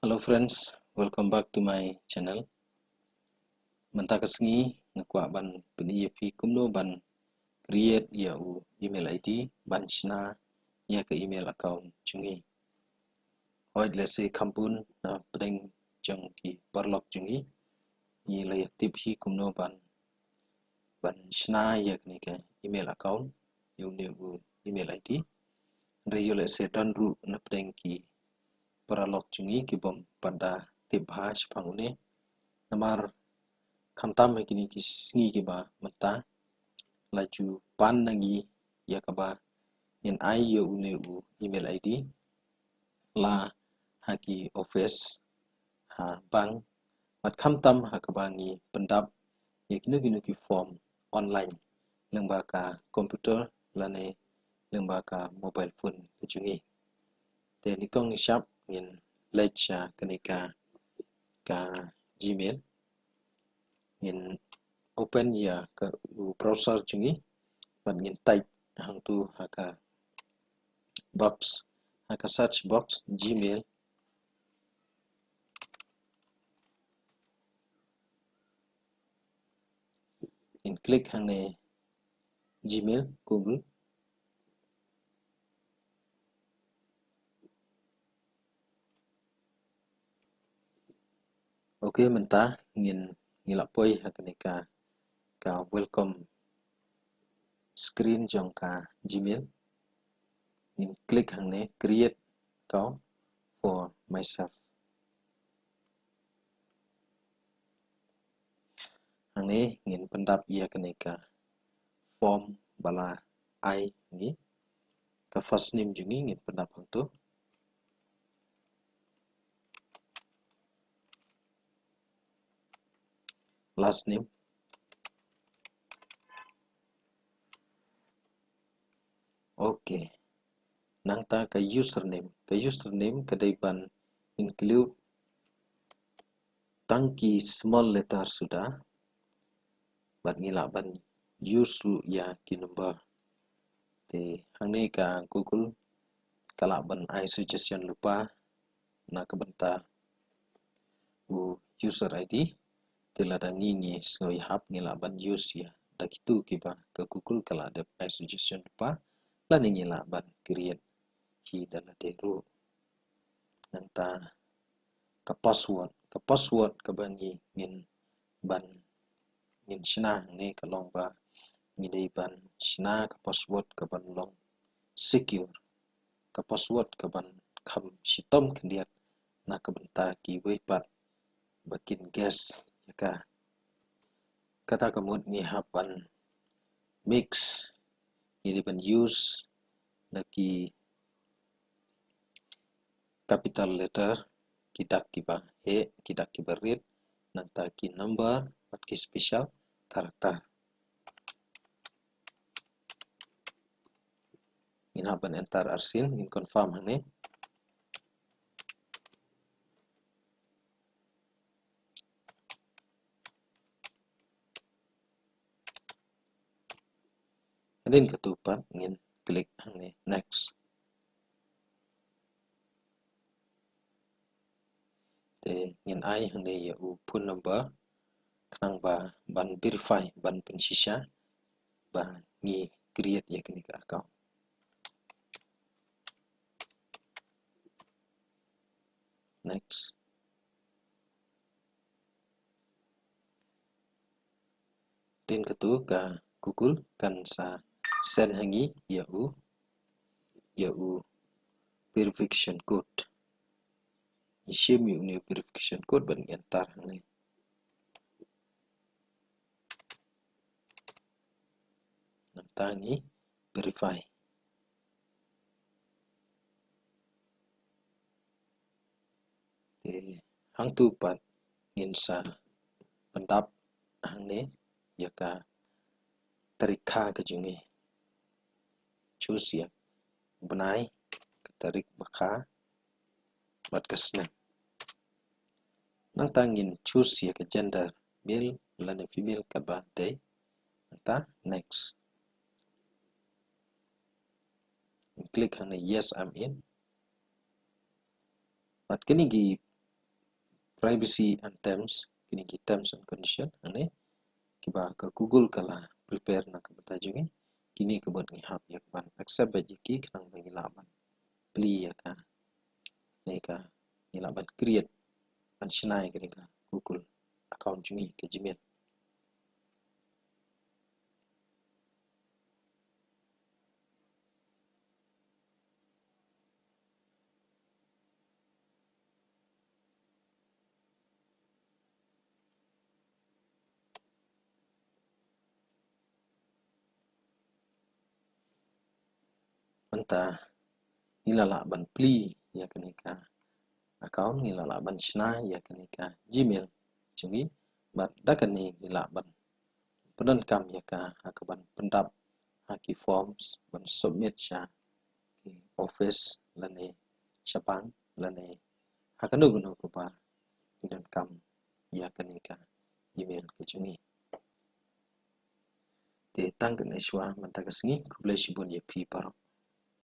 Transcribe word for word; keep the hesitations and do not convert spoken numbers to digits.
Hello friends, welcome back to my channel. Mynta ka sngi nga kwah ban pyni ïa phi kumno ban create ïa u email I D ban shna ïa ka email account jong ngi. Hooid, lehse kham bun na pdeng jong ki paralok jong ngi, ngi la ïa tip hi kumno ban ban shna ïa kane ka email account, ïa une u email I D. Hynrei ïoh lehse don ruh na pdeng ki paralok jong ngi ki bym pat da tip bha shaphang une. Namar khamtam ha kine ki sngi kiba mynta la ju pan na ngi ïa kaba ngin ai ïa une u email I D la ha ki office, ha bank, bad khamtam ha kaba ngi pyndap ïa kino kino ki form online lyngba ka computer lane lyngba ka mobile phone ka jong ngi. Te nyngkong nyngshap ngin leit sha kane ka, ka Gmail. Ngin open ïa ka, u browser jong ngi bad ngin type hangtu ha ka box, ha ka search box, Gmail. Ngin click hangne, Gmail, Google. Okay, mynta ngin, ngi la poi ha kane ka, ka welcome screen jong ka Gmail. Ngin click hangne, create account for myself. Hangne ngin pyndap ïa kane ka form ba la ai ngi. Ka first name jong ngi ngin pyndap hangtu. Last name. Okay. Nangta ka username. Ka username ka dei ban include tang ki small letter suda. Bad ngi lah ban use ruh ïa ki number. Te hangne ka Google ka lah ban ai suggestion lypa na ka bynta u user I D. Te lada ngi, ngi sngew ïahap, ngi lah ban use ïa da kitu kiba ka Google ka lah dep ai suggestion lypa, lane ngi lah ban create hi da lade ruh. Nangta ka password, ka password kaba ngi, ngin ban, ngin shna hangne ka long ba ngi dei ban shna ka password kaban long secure, ka password kaban kham shitom khyndiat na ka bynta kiwei pat ba kin guess ïa ka. Kata ka mut ngi hap ban mix, ngi dei ban use na ki capital letter, ki dak kiba heh, ki dak kiba rit, nangta ki number bad ki special character. Ngin hap ban enter arsien, ngin confirm hangne. Hadien katu pat ngin click hangne next. Te ngin ai hangne ïa u phone number khnang ba ban verify, ban pynshisha ba ngi create ïa kane ka account. Next. Hadien katu ka Google kan sa send ha ngi ïa u, ïa u verification code. Ngi shim ïa une u verification code bad ngi enter hangne. Nangta ngi verify. Te hangtu pat ngin sa pyndap hangne ïa ka tarik kha ka jong ngi. Choose ïa u bnai, ka tarik ba kha bad ka snem. Nangta ngin choose ïa ka gender, male lane female katba dei. Nangta next. Click hangne yes, I'm in. Bad kine ki privacy and terms, kine ki terms and condition, ane kiba ka Google ka la prepare na ka bynta jong ngi, kine ka bad ngi hap ïa ka ban accept bad ïa ki khnang ba ngi lah ban plie ïa ka, ne ka ngi lah ban create, ban shna ïa kane ka Google account jong ngi, ka Gmail. Mynta ngi la lah ban plie ïa kane ka account, ngi la lah ban shna ïa kane ka Gmail jong ngi, bad da kane ngi lah ban pyndonkam ïa ka ha ka ban pyndap ha ki forms ban submit sha ki office lane sha bank lane ha kano kano kaba ngi donkam ïa kane ka Gmail ka jong ngi. Te tang katne shuwa mynta ka sngi, khublei shibun ïa phi baroh.